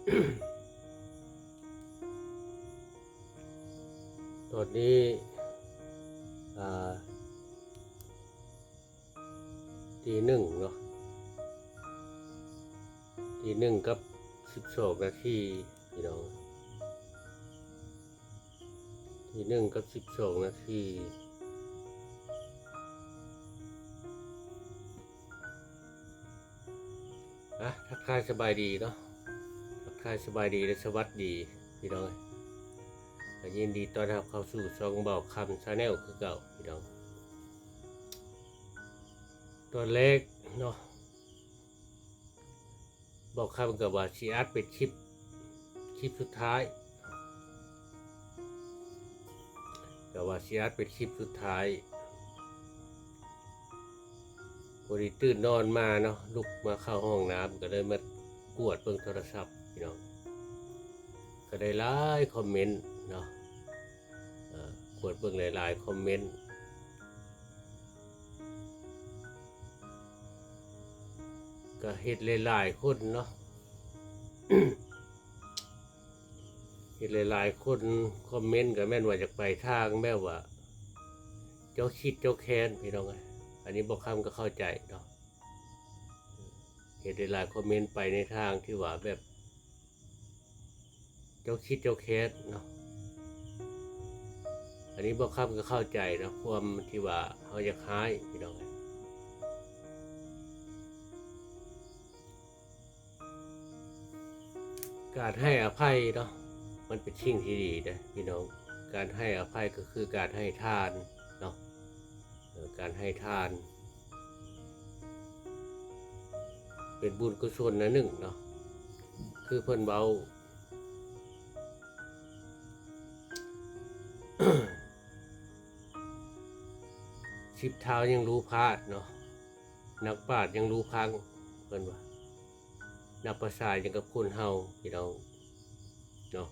ຕອນນີ້ ອ່າ ຕີໜຶ່ງເນາະ ຕີໜຶ່ງກັບສິບສອງນາທີ ພີ່ນ້ອງ. ຕີໜຶ່ງກັບສິບສອງນາທີ. ອ່ະ ທັກທາຍສະບາຍດີເນາະ ທັກທາຍສະບາຍດີ ແລະ ສະຫວັດດີພີ່ນ້ອງ. ກໍຍິນດີຕ້ອນຮັບເຂົ້າສູ່ຊ່ອງເບົາຄຳ Channel ຄືເກົ່າພີ່ນ້ອງ. ຕອນແລກເນາະ ເບົາຄຳກໍວ່າຊິອັດເປັນຄລິບ ຄລິບສຸດທ້າຍ ກໍວ່າຊິອັດເປັນຄລິບສຸດທ້າຍ. ພໍດີຕື່ນນອນມາເນາະ ລຸກມາເຂົ້າຫ້ອງນ້ຳ ກໍເລີຍມາກວດເບິ່ງໂທລະສັບພີ່ນ້ອງ ກໍໄດ້ຫຼາຍຄອມເມັນເນາະ. ເອີ ກວດເບິ່ງຫຼາຍໆຄອມເມັນ ກໍເຫັນຫຼາຍໆຄົນເນາະ ເຫັນຫຼາຍໆຄົນຄອມເມັນ ກໍແມ່ນວ່າຢາກໄປທາງແບບວ່າເຈົ້າຄິດເຈົ້າແຄ້ນ ພີ່ນ້ອງເອີຍ. ອັນນີ້ເບົາຄຳກໍເຂົ້າໃຈເນາະ ເຫັນຫຼາຍໆຄອມເມັນໄປໃນທາງທີ່ວ່າແບບ ເຈົ້າຄິດເຈົ້າແຄ້ນເນາະ. ອັນນີ້ເບົາຄຳກໍເຂົ້າໃຈເນາະ ຄວາມທີ່ວ່າເຮົາຢາກຮ້າຍ ພີ່ນ້ອງເອີຍ. ການໃຫ້ອະໄພເນາະ ມັນເປັນສິ່ງທີ່ດີເດ້ພີ່ນ້ອງ. ການໃຫ້ອະໄພກໍຄືການໃຫ້ທານເນາະ. ເອີ ການໃຫ້ທານເປັນບຸນກຸສົນອັນໜຶ່ງເນາະ ຄືເພິ່ນເວົ້າ ສິບທ້າວຍັງຮູ້ພາດເນາະ ນັກປາດຍັງຮູ້ພັງ ເພິ່ນວ່າ ນັບພາສາຫຍັງກັບຄົນເຮົາ ພີ່ນ້ອງເນາະ.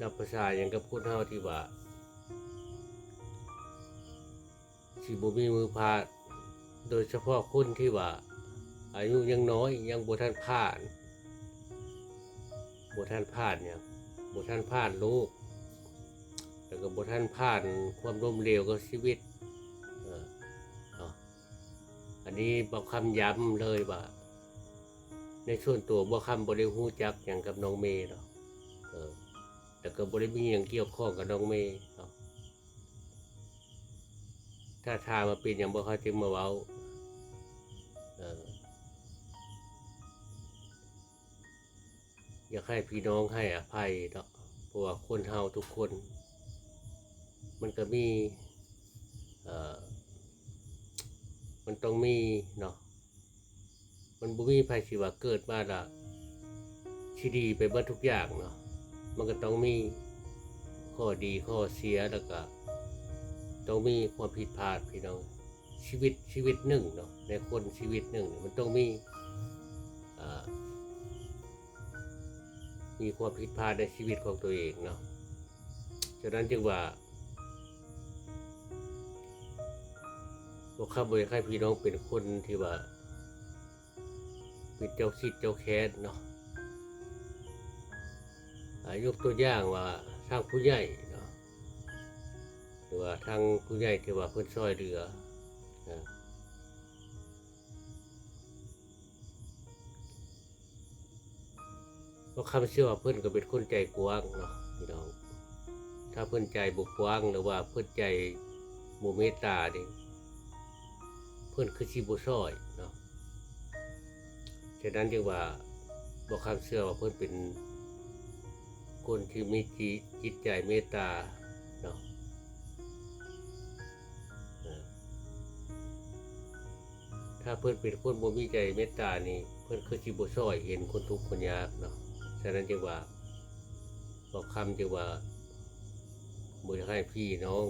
ນັບພາສາຫຍັງກັບຄົນເຮົາທີ່ວ່າຊິບໍ່ມີມືພາດ ໂດຍສະເພາະຄົນທີ່ວ່າອາຍຸຍັງນ້ອຍ ຍັງບໍ່ທັນຜ່ານ ບໍ່ທັນຜ່ານຫຍັງ ບໍ່ທັນຜ່ານໂລກ ແລ້ວກໍບໍ່ທັນຜ່ານຄວາມລົ້ມເຫຼວຂອງຊີວິດ ເອີ ເນາະ. ອັນນີ້ເບົາຄຳຢ້ຳເລີຍວ່າ ໃນສ່ວນຕົວເບົາຄຳບໍ່ໄດ້ຮູ້ຈັກຫຍັງກັບນ້ອງເມເນາະ ເອີ ແລ້ວກໍບໍ່ໄດ້ມີຫຍັງກ່ຽວຂ້ອງກັບນ້ອງເມເນາະ. ຖ້າຖາມວ່າເປັນຫຍັງເບົາຄຳຈຶ່ງມາເວົ້າ ເອີ ຢາກໃຫ້ພີ່ນ້ອງໃຫ້ອະໄພເນາະ ເພາະວ່າຄົນເຮົາທຸກຄົນມັນກໍມີ ເອີ ມັນຕ້ອງມີເນາະ ມັນບໍ່ມີໃຜຊິວ່າເກີດມາລະຊິດີໄປເບິດທຸກຢ່າງເນາະ. ມັນກໍຕ້ອງມີຂໍ້ດີຂໍ້ເສຍ ແລ້ວກໍຕ້ອງມີຄວາມຜິດພາດ ພີ່ນ້ອງ. ຊີວິດ ຊີວິດໜຶ່ງເນາະ ໃນຄົນຊີວິດໜຶ່ງນີ້ ມັນຕ້ອງມີ ເອີ ມີຄວາມຜິດພາດໃນຊີວິດຂອງຕົວເອງເນາະ. ສະນັ້ນຈຶ່ງວ່າ ພວກຂ້າບໍ່ຢາກໃຫ້ພີ່ນ້ອງເປັນຄົນທີ່ວ່າ ເປັນເຈົ້າຄິດເຈົ້າແຄ້ນເນາະ. ອາ ຍົກຕົວຢ່າງວ່າທາງຜູ້ໃຫຍ່ເນາະ ຫຼືວ່າທາງຜູ້ໃຫຍ່ທີ່ວ່າເພິ່ນຊ່ອຍເຫຼືອ ອາ ເພາະຄຳເຊື່ອວ່າເພິ່ນກໍເປັນຄົນໃຈກວ້າງເນາະພີ່ນ້ອງ. ຖ້າເພິ່ນໃຈບໍ່ກວ້າງ ຫຼືວ່າເພິ່ນໃຈບໍ່ເມດຕານີ້ ເພິ່ນຄືຊິບໍ່ຊ່ອຍເນາະ. ສະນັ້ນຈຶ່ງວ່າ ບໍ່ຄຳເຊື່ອວ່າເພິ່ນເປັນຄົນທີ່ມີຈິ ຈິດໃຈເມດຕາເນາະ. ເອີ ຖ້າເພິ່ນເປັນຄົນບໍ່ມີໃຈເມດຕານີ້ ເພິ່ນຄືຊິບໍ່ຊ່ອຍເຫັນຄົນທຸກຄົນຍາກເນາະ. ສະນັ້ນຈຶ່ງວ່າ ບໍ່ຄຳຈຶ່ງວ່າ ບໍ່ຢາກໃຫ້ພີ່ນ້ອງ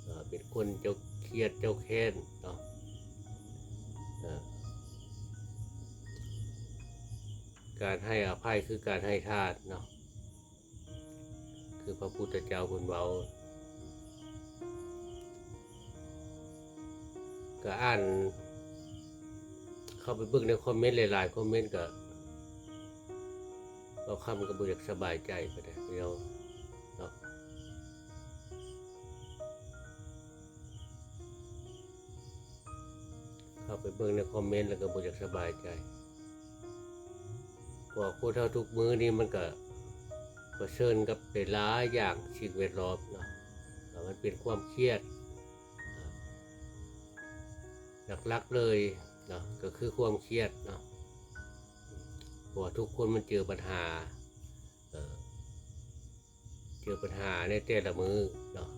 ເອີ ເປັນຄົນເຈົ້າຄຽດເຈົ້າແຄ້ນເນາະ. ເອີ ການໃຫ້ອະໄພຄືການໃຫ້ທານເນາະ. ຄືພະພຸດທະເຈົ້າເພິ່ນເວົ້າ ກໍອ່ານ ເຂົ້າໄປເບິ່ງໃນຄອມເມັນຫຼາຍໆຄອມເມັນ ກໍ ເວົ້າຄຳກໍບໍ່ຢາກສະບາຍໃຈປານໃດ ພີ່ນ້ອງເນາະ. ເຂົ້າໄປເບິ່ງໃນຄອມເມັນແລ້ວກໍບໍ່ຢາກສະບາຍໃຈ ເພາະວ່າຄົນເຮົາທຸກມື້ນີ້ມັນກໍປະເຊີນກັບຫຼາຍໆຢ່າງ ສິ່ງແວດລ້ອມເນາະ ແລ້ວມັນເປັນຄວາມຄຽດ ຫຼັກໆເລີຍເນາະ ກໍຄືຄວາມຄຽດເນາະ ເພາະວ່າທຸກຄົນມັນເຈີບັນຫາ ເອີ ເຈີບັນຫາໃນແຕ່ລະມື້ເນາະ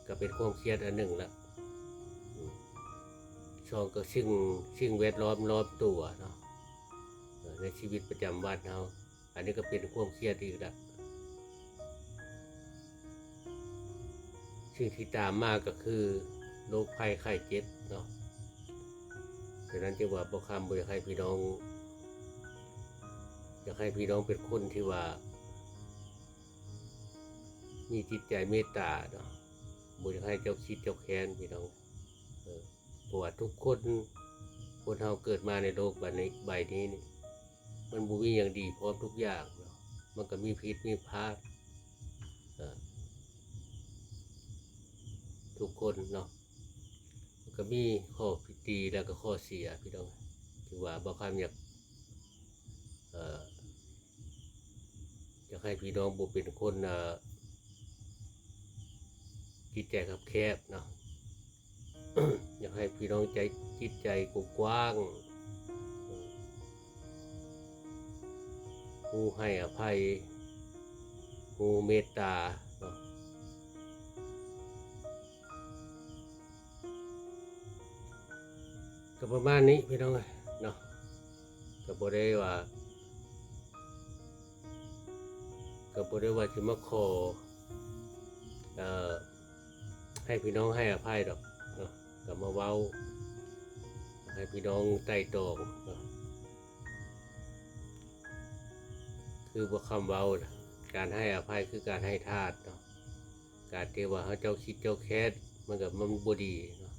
ກໍເປັນຄວາມຄຽດອັນໜຶ່ງລະ. ສອງ ກໍສິ່ງ ສິ່ງແວດລ້ອມລອບຕົວເນາະ ໃນຊີວິດປະຈຳວັນເຮົາ ອັນນີ້ກໍເປັນຄວາມຄຽດອີກລະ. ສິ່ງທີ່ຕາມມາກໍຄືໂລກໄຂ້ໄຂ້ເຈັບເນາະ. ສະນັ້ນຈຶ່ງວ່າບໍ່ຄຳບໍ່ຢາກໃຫ້ພີ່ນ້ອງ ຢາກໃຫ້ພີ່ນ້ອງເປັນຄົນທີ່ວ່າມີຈິດໃຈເມດຕາເນາະ ບໍ່ຢາກໃຫ້ເຈົ້າຄິດເຈົ້າແຄ້ນພີ່ນ້ອງ ເອີ ເພາະວ່າທຸກຄົນ ຄົນເຮົາເກີດມາໃນໂລກໃບນີ້ ໃບນີ້ນີ້ ມັນບໍ່ມີຫຍັງດີພ້ອມທຸກຢ່າງເນາະ ມັນກໍມີຜິດມີພາດ ເອີ ທຸກຄົນເນາະ ມັນກໍມີຂໍ້ດີແລ້ວກໍຂໍ້ເສຍ ພີ່ນ້ອງ. ຖືວ່າບໍ່ຄຳຢາກ ເອີ ຢາກໃຫ້ພີ່ນ້ອງບໍ່ເປັນຄົນ ເອີ ຈິດໃຈຄັບແຄບເນາະ ຢາກໃຫ້ພີ່ນ້ອງໃຈ ຈິດໃຈກວ້າງໆ ຮູ້ໃຫ້ອະໄພ ຮູ້ເມດຕາເນາະ. ກໍປະມານນີ້ພີ່ນ້ອງເນາະ ກໍບໍ່ໄດ້ວ່າ ກໍບໍ່ໄດ້ວ່າຊິມາຂໍ ເອີ ໃຫ້ພີ່ນ້ອງໃຫ້ອະໄພດອກເນາະ ກໍມາເວົ້າໃຫ້ພີ່ນ້ອງໄຕ່ຕອງເນາະ. ຄືບໍ່ຄຳເວົ້ານະ ການໃຫ້ອະໄພຄືການໃຫ້ທາດເນາະ ການທີ່ວ່າເຮົາເຈົ້າຄິດເຈົ້າແຄ້ນ ມັນກໍ ມັນບໍ່ດີເນາະ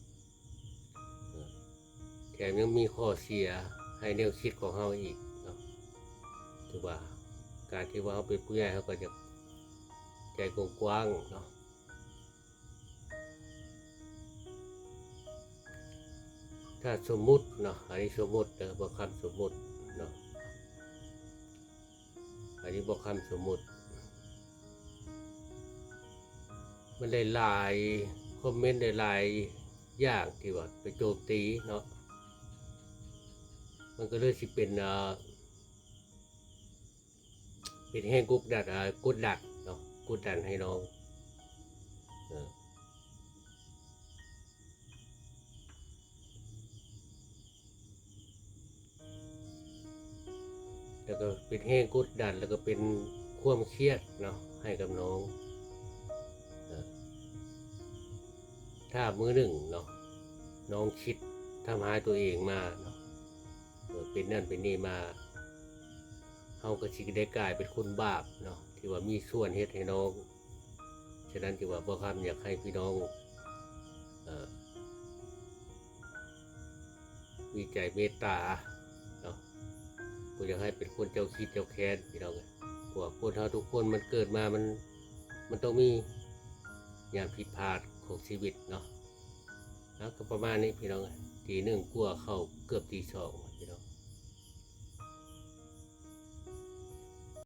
ເອີ ແຖມຍັງມີຂໍ້ເສຍໃຫ້ແນວຄິດຂອງເຮົາອີກເນາະ. ຖືວ່າການທີ່ວ່າເຮົາເປັນຜູ້ໃຫຍ່ ເຮົາກໍຢາກໃຈກວ້າງໆເນາະ. ຖ້າສົມມຸດເນາະ ອັນນີ້ສົມມຸດເດີ ບໍ່ຄຳສົມມຸດເນາະ ອັນນີ້ບໍ່ຄຳສົມມຸດ ມັນຫຼາຍໆຄອມເມັນ ຫຼາຍໆຢ່າງທີ່ວ່າໄປໂຈມຕີເນາະ ມັນກໍເລີຍຊິເປັນ ເອີ ເປັນແຮງກົດດັນ ເອີ ກົດດັນເນາະ ກົດດັນໃຫ້ນ້ອງ ເອີ ແລ້ວກໍເປັນແຮງກົດດັນ ແລ້ວກໍເປັນຄວາມຄຽດເນາະ ໃຫ້ກັບນ້ອງ ເອີ ຖ້າມື້ໜຶ່ງເນາະ ນ້ອງຄິດທຳຮ້າຍຕົວເອງມາເນາະ ເອີ ເປັນນັ້ນເປັນນີ້ມາ ເຮົາກໍຊິໄດ້ກາຍເປັນຄົນບາບເນາະ ທີ່ວ່າມີສ່ວນເຮັດໃຫ້ນ້ອງ. ສະນັ້ນຈຶ່ງວ່າບໍ່ຄຳຢາກໃຫ້ພີ່ນ້ອງ ເອີ ມີໃຈເມດຕາເນາະ ບໍ່ຢາກໃຫ້ເປັນຄົນເຈົ້າຄິດເຈົ້າແຄ້ນ ພີ່ນ້ອງເອີຍ ເພາະວ່າຄົນເຮົາທຸກຄົນມັນເກີດມາ ມັນ ມັນຕ້ອງມີຍາມຜິດພາດຂອງຊີວິດເນາະ. ເອົາ ກໍປະມານນີ້ ພີ່ນ້ອງເອີຍ ຕີໜຶ່ງກວ່າເຂົ້າເກືອບຕີສອງ